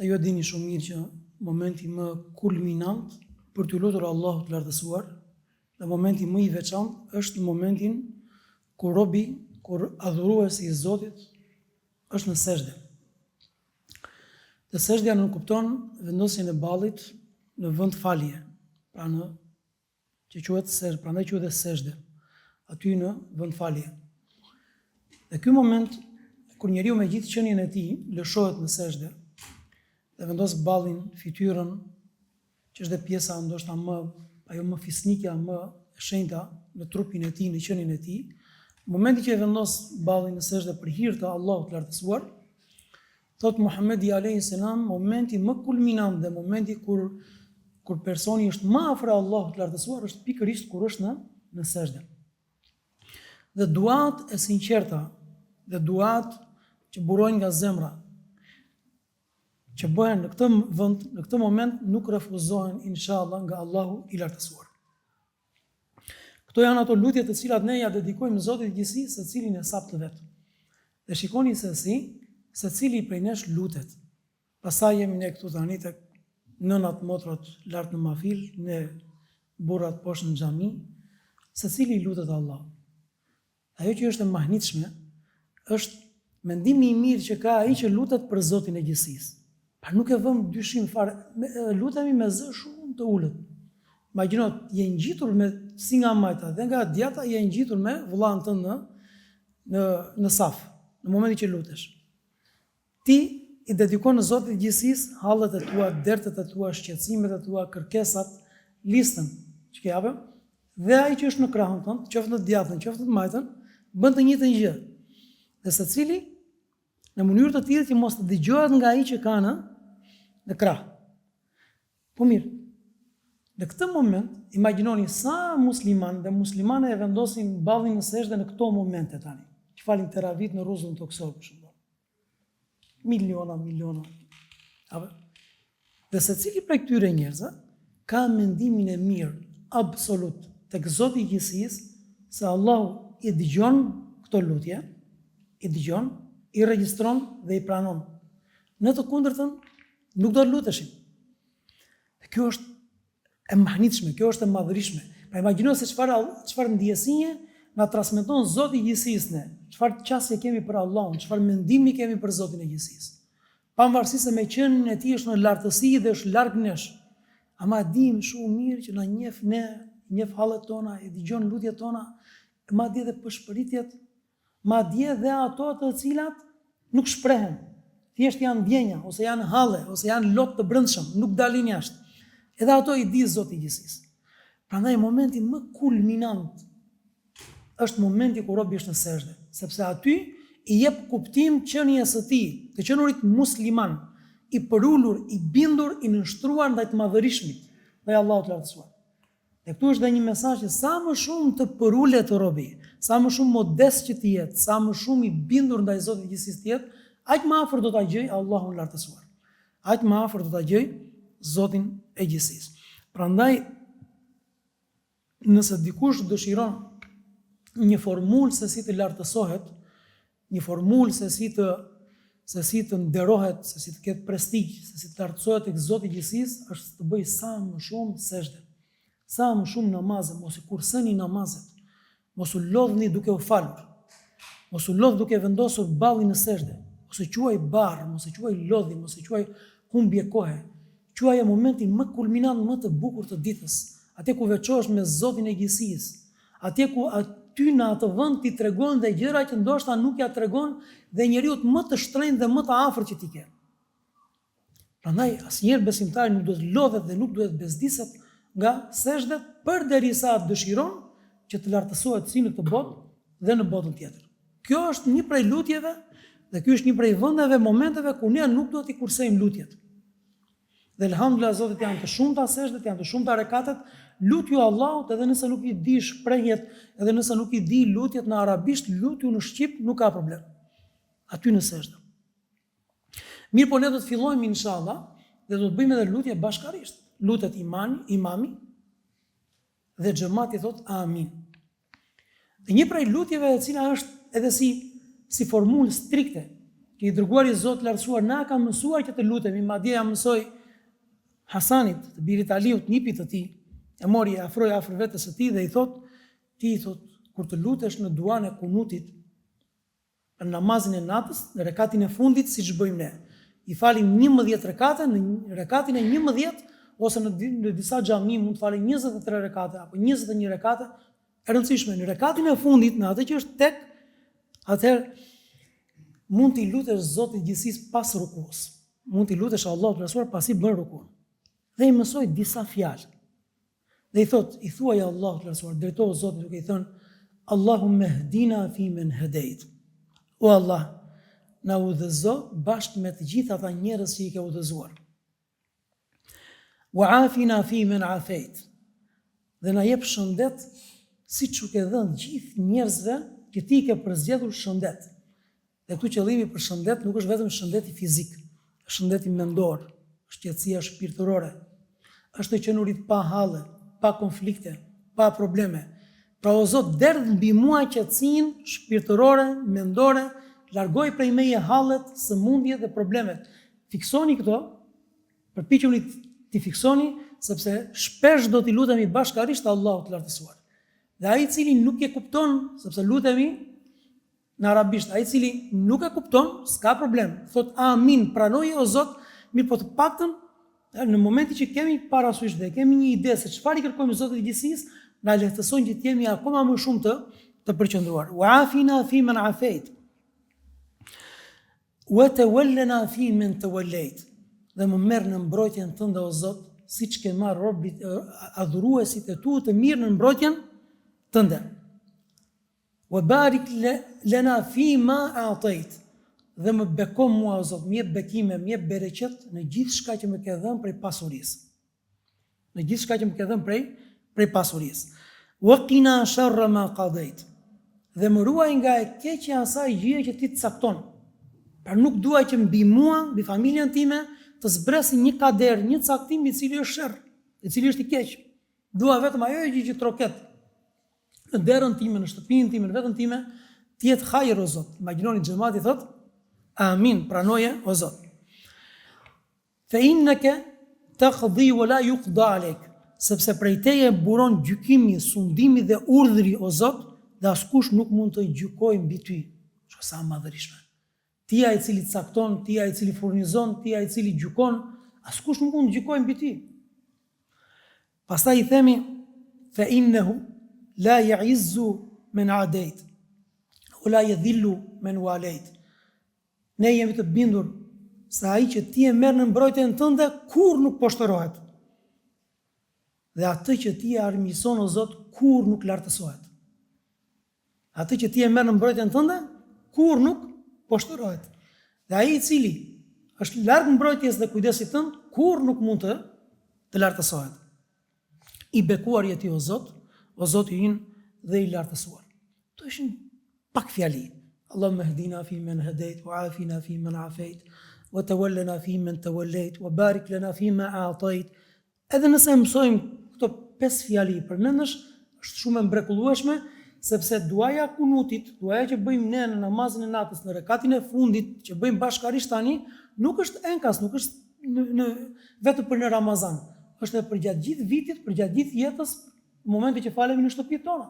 Dhe ju e dini shumë mirë që momenti më kulminant për t'u lutur Allahut të Lartësuar dhe momenti më i veçantë është në momentin kur robi, kur adhuruesi i Zotit është në sexhde. Dhe sexhdja nënkupton vendosjen e ballit në vend falje, pra në që quhet sexhde, prandaj quhet dhe sexhde, aty në vend falje. Dhe ky moment kur njeriu me gjithë qenien e tij lëshohet në sexhde dhe vendos ballin, fytyrën, që është dhe pjesa ndoshta më ajo më fisnikja, më e shenjta në trupin e tij, në qenien e tij, momenti që e vendos ballin në sexhde për hir të Allahut të lartësuar, Thotë Muhamedi alejhi selam, momenti më kulminant dhe momenti kur kur personi është më afër Allahut të lartësuar është pikërisht kur është në në sexhde. Dhe duat e sinqerta dhe duat që burojnë nga zemra, që bëhen në këtë vend, në këtë moment nuk refuzohen inshallah nga Allahu i lartësuar. Këto janë ato lutje të cilat ne ia dedikojmë Zotit të gjithësisë secili në hesap të vet. Dhe shikoni se si secili prej nesh lutet. Pastaj jemi ne këtu tani tek nënat motrat lart në mahfil, ne burrat poshtë në xhami, secili i lutet Allahut. Ajo që është e mahnitshme është mendimi i mirë që ka ai që lutet për Zotin e gjithësisë. Pra nuk e vëmë dyshim fare, me, lutemi me zë shumë të ulët. Imagjino, je ngjitur me si nga majta dhe nga djata je ngjitur me vëllanë tënd në në në saf, në momentin që lutesh. Ti i dedikon Zotit të gjithësisë hallet e tua, dertet e tua, shqetësimet e tua, kërkesat, listën që ke apo, dhe ai që është në krahun tënd, qoftë në të djathtën, qoftë në të majtën, bën të njëjtën gjë. Dhe secili në mënyrë të tillë që mos të dëgjohet nga ai që ka në në krah. Po mirë. Në këtë moment, imagjinoni sa muslimanë dhe muslimane e vendosin ballin në sexhde në këto momente tani, që falin teravit në rruzullin tokësor për shembull. Miliona, miliona. Apo? Dhe secili prej këtyre njerëzve ka mendimin e mirë absolut tek Zoti i gjithësisë se Allahu i dëgjon këto lutje, i dëgjon, i regjistron dhe i pranon. Në të kundërtën nuk do të luteshim. Dhe kjo është e mahnitshme, kjo është e madhërishme. Pra imagjino se çfarë çfarë ndjesie na transmeton Zoti i gjithësisë ne, çfarë qasje kemi për Allahun, çfarë mendimi kemi për Zotin e gjithësisë. Pavarësisht se me qenien e tij është në lartësi dhe është larg nesh. Ama e dimë shumë mirë që na njeh ne, njeh hallet tona, i dëgjon lutjet tona, madje edhe pëshpëritjet Madje dhe ato të cilat nuk shprehen, thjesht janë ndjenja ose janë halle ose janë lot të brendshëm, nuk dalin jashtë. Edhe ato i di Zoti i gjithësisë. Prandaj momenti më kulminant është momenti kur robi është në sexhde, sepse aty i jep kuptim qenies së tij, të qenurit musliman, i përulur, i bindur, i nënshtruar ndaj të madhërishmit, ndaj Allahut të Lartësuar. Dhe këtu është dhe një mesazh që sa më shumë të përulet robi, sa më shumë modest që të jetë, sa më shumë i bindur ndaj Zotit të gjithësisë të jetë, aq më afër do ta gjejë Allahun e Lartësuar. Aq më afër do ta gjejë Zotin e gjithësisë. Prandaj nëse dikush dëshiron një formulë se si të lartësohet, Një formulë se si të se si të nderohet, se si të ketë prestigj, se si të lartësohet tek Zoti i gjithësisë, është të bëjë sa më shumë sexhde, sa më shumë namaze, mos i kurseni namazet, mos u lodhni duke u falur, mos u lodh duke vendosur ballin në sexhde, mos e quaj barrë, mos e quaj lodhje, mos e quaj humbje kohe, quaje momentin më kulminant, më të bukur të ditës, atje ku veçohesh me Zotin e gjithësisë, Atje ku aty në atë vend ti tregon dhe gjëra që ndoshta nuk ia tregon dhe njeriut më të shtrenjtë dhe më të afërt që ti ke. Prandaj asnjëherë besimtari nuk duhet të lodhet dhe nuk duhet të bezdiset nga sexhdet përderisa dëshiron që të lartësohet si në këtë botë dhe në botën tjetër. Kjo është një prej lutjeve dhe ky është një prej vendeve, momenteve ku ne nuk duhet t'i kursejmë lutjet. Dhe elhamdulillah Zotit janë të shumta sexhdet, janë të shumta rekatet, lutju Allahut edhe nëse nuk i di shprehjet, edhe nëse nuk i di lutjet në arabisht, lutju në shqip, nuk ka problem. Aty në sexhde. Mirëpo ne do të fillojmë inshallah dhe do të bëjmë edhe lutje bashkarisht. Lutet imani, imami dhe xhemati thotë amin. Dhe një prej lutjeve e cila është edhe si si formulë strikte, që i dërguari i Zotit të Lartësuar na ka mësuar që të lutemi, madje ia mësoi Hasanit, të birit të Aliut, nipit të tij, e mori e afroi afër vetes së tij dhe i thotë, ti i thotë, kur të lutesh në duan e kunutit, në namazin e natës, në rekatin e fundit, siç bëjmë ne. I falim 11 rekate, në rekatin e 11 ose në, në disa xhami mund të falen 23 rekate apo 21 rekate, e rëndësishme në rekatin e fundit, në atë që është tek, atëherë mund t'i lutesh Zotit gjithësisë pas rukusë. Mund t'i lutesh Allahut të Lartësuar pasi bën rukun. Dhe i mësoi disa fjalë. Dhe i thotë, i thuaj Allahut të Lartësuar, drejtohu Zotit duke i thënë, Allahumme hdina fi men hedejt. O Allah, na udhëzo bashkë me të gjithë ata njerëz që i ke udhëzuar. Wa afina fi men afejt. Dhe na jep shëndet siç u ke dhënë gjithë njerëzve që ti i ke përzgjedhur shëndet. Dhe këtu qëllimi për shëndet nuk është vetëm shëndeti fizik, është shëndeti mendor, është qetësia shpirtërore, është të qenurit pa halle, pa konflikte, pa probleme. Pra o Zot derdh mbi mua qetësinë shpirtërore, mendore, largoji prej meje hallet, sëmundjet dhe problemet. Fiksoni këto, përpiquni t'i fiksoni, sepse shpesh do t'i lutemi bashkarisht Allahut të Lartësuar. Dhe ai i cili nuk e kupton, sepse lutemi Në arabisht, ai i cili nuk e kupton, s'ka problem, thotë amin, pranoje o Zot, mirëpo të paktën në momentin që kemi parasysh dhe kemi një ide se çfarë i kërkojmë Zotit të gjithësisë, na lehtëson që të jemi akoma më shumë të të përqendruar. Wa afina fi man afejt. Wa tawallana fi man tawallejt. Dhe më merr në mbrojtjen tënde o Zot, siç ke marrë robit adhuruesit e tu të mirë në mbrojtjen tënde. Wa barik lena fi ma a'tejt, dhe më beko mua o Zot, më jep bekime, më jep bereqet në gjithçka që më ke dhënë prej pasurisë. Në gjithçka që më ke dhënë prej prej pasurisë. Wa qina sharra ma qadejt. Dhe më ruaj nga e keqja e asaj gjëje që ti të cakton. Pra nuk dua që mbi mua, mbi familjen time, të zbresë një kader, një caktim i cili është sherr, i cili është i keq. Dua vetëm ajo gjë që troket në derën time, në shtëpinë time, në veten time, të jetë hajër o Zot. Imagjinoni xhemati thotë, Amin, pranoje o Zot. Fe inneke taqdi wa la yuqda alejk, sepse prej teje buron gjykimi, sundimi dhe urdhri o Zot, dhe askush nuk mund të gjykojë mbi ty. Shiko sa e madhërishme. Ti je ai i cili cakton, ti je ai i cili furnizon, ti je ai i cili gjykon, askush nuk mund të gjykojë mbi ty. Pastaj i themi fe innehu la ya'izzu men adejt wa la yadhillu men walejt. Ne jemi të bindur se ai që ti e merr në mbrojtjen tënde kurrë nuk poshtërohet. Dhe atë që ti e armiqëson o Zot kurrë nuk lartësohet. Atë që ti e merr në mbrojtjen tënde, kurrë nuk poshtërohet. Dhe ai i cili është larg mbrojtjes dhe kujdesit tënd, kurrë nuk mund të të lartësohet. I bekuar je ti o Zot, o Zoti ynë dhe i lartësuar. Këto ishin pak fjali. Allahumma hdina fi men hedejt, wa afina fi men afejt, wa tawallana fi men tawallejt, wa barik lana fi ma a'tajt, Edhe nëse e mësojmë këto pesë fjali përmendësh, është shumë e mbrekullueshme, sepse duaja e kunutit, duaja që bëjmë ne në namazin e natës, në rekatin e fundit që bëjmë bashkarisht tani, nuk është enkas, nuk është në, në vetëm për në Ramazan, është edhe përgjatë gjithë vitit, përgjatë gjithë jetës, në momentin që falemi në shtëpitë tona.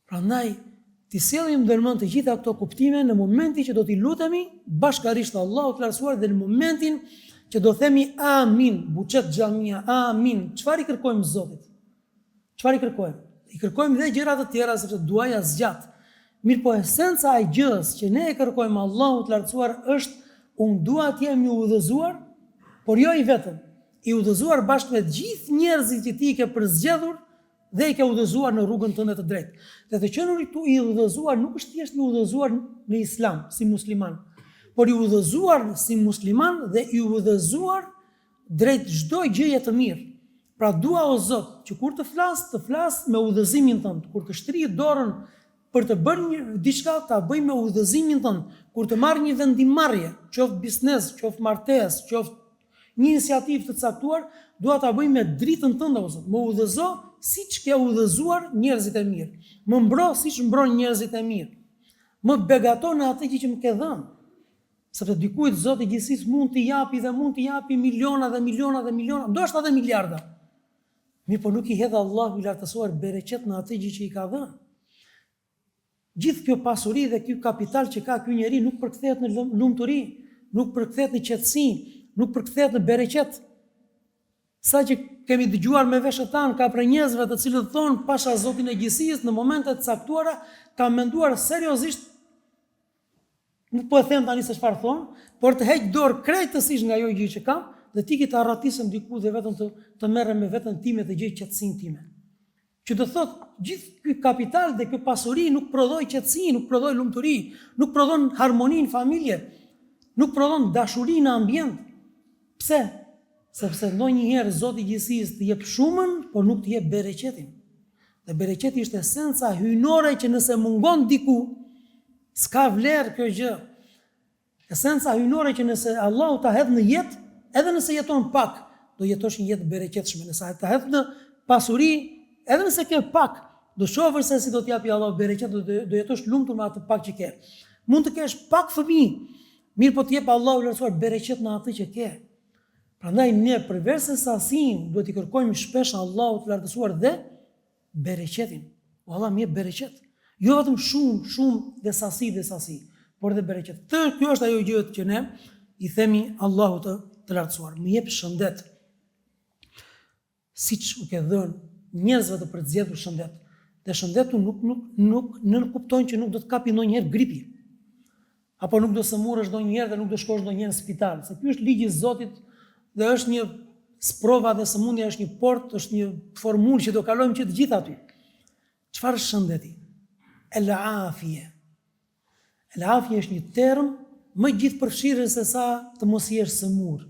Prandaj, t'i sjellim ndërmend të gjitha këto kuptime në momentin që do t'i lutemi bashkarisht Allahut të Lartësuar dhe në momentin që do themi amin, buçet xhamia, amin. Çfarë i kërkojmë Zotit? Çfarë i kërkojmë? I kërkojmë dhe gjëra të tjera sepse duaja zgjat. Mirëpo esenca e gjësë që ne e kërkojmë Allahut të Lartësuar është unë dua të jem i udhëzuar, por jo i vetëm. I udhëzuar bashkë me gjithë njerëzit që ti i ke përzgjedhur dhe i ke udhëzuar në rrugën tënde të drejtë. Dhe të qenurit tu i udhëzuar nuk është thjesht i udhëzuar në Islam si musliman, por i udhëzuar si musliman dhe i udhëzuar drejt çdo gjëje të mirë. Pra dua o Zot që kur të flas, të flas me udhëzimin tënd, kur të shtrij dorën për të bërë një diçka, ta bëj me udhëzimin tënd, kur të marr një vendimmarrje, qoftë biznes, qoftë martesë, qoftë Një iniciativë të caktuar dua ta bëj me dritën tënde o Zot. Më udhëzo siç ke udhëzuar njerëzit e mirë. Më mbro siç mbron njerëzit e mirë. Më begato në atë gjë që më ke dhënë. Sepse dikujt Zoti i gjithësisë mund t'i japi dhe mund t'i japi miliona dhe miliona dhe miliona, ndoshta edhe miliarda. Mirëpo nuk i hedh Allahu i lartësuar bereqet në atë gjë që i ka dhënë. Gjithë kjo pasuri dhe ky kapital që ka ky njeri nuk përkthehet në lumturi, nuk përkthehet në qetësi, nuk përkthehet në bereqet. Saqë kemi dëgjuar me veshët tanë ka prej njerëzve të cilët thonë pasha Zotin e gjithësisë në momente të caktuara kam menduar seriozisht Nuk po e them tani se çfarë thonë, por të heq dorë krejtësisht nga ajo gjë që kam dhe të iki të arratisem diku dhe vetëm të të merrem me veten time të gjej qetësinë time. Që do thotë, gjithë ky kapital dhe kjo pasuri nuk prodhoi qetësi, nuk prodhoi lumturi, nuk prodhon harmoni në familje, nuk prodhon dashuri në ambient. Pse? Sepse ndonjëherë Zoti i gjithësisë të jep shumën, por nuk të jep bereqetin. Dhe bereqeti është esenca hyjnore që nëse mungon diku, s'ka vlerë kjo gjë. Esenca hyjnore që nëse Allahu ta hedh në jetë, edhe nëse jeton pak, do jetosh një jetë të bereqetshme. Nëse ta hedh në pasuri, edhe nëse ke pak, do shohësh se si do të japi Allahu bereqet, do do jetosh lumtur me atë pak që ke. Mund të kesh pak fëmijë, mirëpo të jep Allahu i lartësuar bereqet në atë që ke. Prandaj ne përveç se sasinë duhet t'i kërkojmë shpesh Allahut të lartësuar dhe bereqetin. O Allah më jep bereqet. Jo vetëm shumë, shumë dhe sasi dhe sasi, por dhe bereqet. Të, kjo është ajo gjë që ne i themi Allahut të, të lartësuar. Më jep shëndet. Siç u ke dhënë njerëzve të përzgjedhur shëndet. Dhe shëndetu nuk nuk nuk nënkupton që nuk do të kapi ndonjëherë gripi. Apo nuk do sëmuresh ndonjëherë dhe nuk do shkosh ndonjëherë në spital, se ky është ligji i Zotit dhe është një sprova dhe sëmundja është një portë, është një formulë që do kalojmë që të gjithë aty. Çfarë është shëndeti? El afije. El afije është një term më gjithëpërfshirës se sa të mos jesh sëmurë.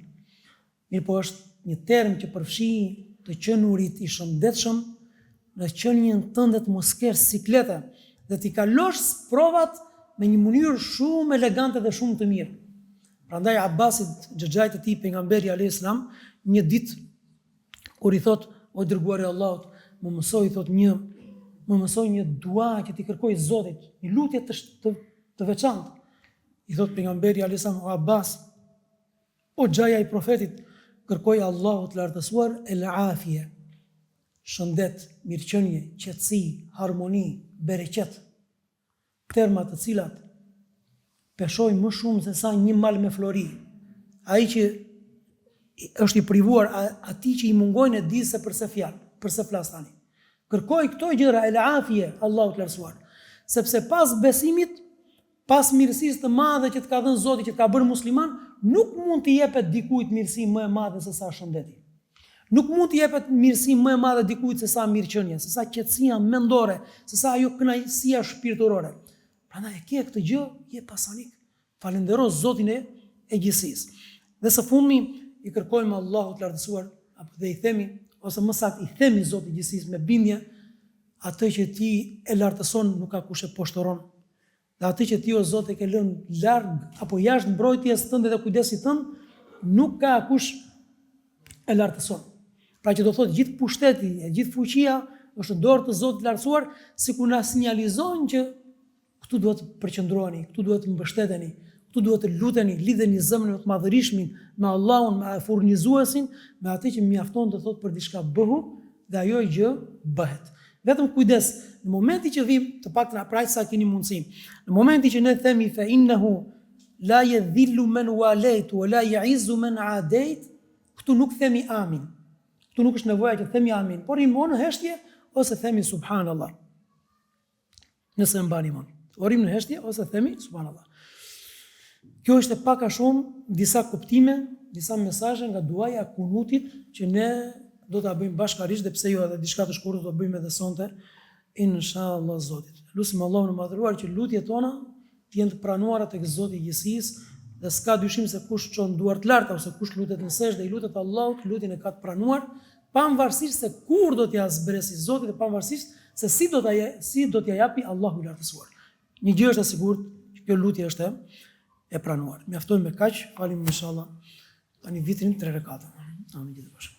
Mirëpo është një term që përfshin të qenurit i shëndetshëm në qenien tënde të mos kesh siklete dhe t'i kalosh sprovat me një mënyrë shumë elegante dhe shumë të mirë. Prandaj Abbasit, xhaxhait të tij pejgamberi alayhis salam, një ditë kur i thotë o i dërguari i Allahut, më mëso i thotë një më mëso një dua që t'i kërkoj Zotit, një lutje të të, të veçantë. I thotë pejgamberi alayhis salam, o Abbas, O xhaja i Profetit, kërkoji Allahut të Lartësuar el afije, shëndet, mirëqenie, qetësi, harmoni, bereqet, terma të cilat peshojnë më shumë se sa një mal me flori. Ai që është i privuar, atij që i mungojnë e di se përse fjalë, përse flas tani. Kërkoji këto gjëra el afije Allahut të Lartësuar, sepse pas besimit Pas mirësisë të madhe që të ka dhënë Zoti që të ka bërë musliman, nuk mund t'i jepet dikujt mirësi më e madhe se sa shëndeti. Nuk mund t'i jepet mirësi më e madhe dikujt se sa mirëqenia, se sa qetësia mendore, se sa ajo kënaqësia shpirtërore. Prandaj e ke këtë gjë, je pasanik. Falëndero Zotin e e gjithësisë. Dhe së fundmi i kërkojmë Allahut të Lartësuar apo dhe i themi ose më saktë i themi Zotit të gjithësisë me bindje atë që ti e lartëson nuk ka kush e poshtëron. Dhe atë që ti o Zot e ke lënë larg apo jashtë mbrojtjes tënde dhe kujdesit tënd, nuk ka kush e lartëson. Pra që do thotë gjithë pushteti e gjithë fuqia është në dorë të Zotit të lartësuar, sikur na sinjalizon që këtu duhet të përqendroheni, këtu duhet të mbështeteni, këtu duhet të luteni, lidheni zemrën me të madhërishmin, me Allahun, me furnizuesin, me atë që mjafton të thotë për diçka bëhu dhe ajo gjë bëhet. Vetëm kujdes, në momentin që vim, të paktën për aq sa keni mundësi, në momentin që ne themi fe innehu la jedhillu men walejt, wa la jeizzu men adejt, këtu nuk themi amin. Këtu nuk është nevoja që të themi amin, por rrimë o në heshtje ose themi subhanallah. Nëse e mbani mend. O rrimë në heshtje ose themi subhanallah. Kjo është pak a shumë disa kuptime, disa mesazhe nga duaja e kunutit që ne do ta bëjmë bashkarisht dhe pse jo edhe diçka të shkurtër do bëjmë edhe sonte inshallah Zotit. Lusim Allahun e Madhëruar që lutjet tona të jenë të pranuara tek Zoti i gjithësisë dhe s'ka dyshim se kush çon duart lart ose kush lutet në sexhde i lutet Allahut, lutjen e ka të pranuar, pavarësisht se kur do t'ia zbresi Zoti dhe pavarësisht se si do ta si do t'ia japi Allahu i lartësuar. Një gjë është e sigurt, që kjo lutje është e pranuar. Mjaftojmë me kaq, falim inshallah tani vitrin tre rekate. Amin gjithë bashkë.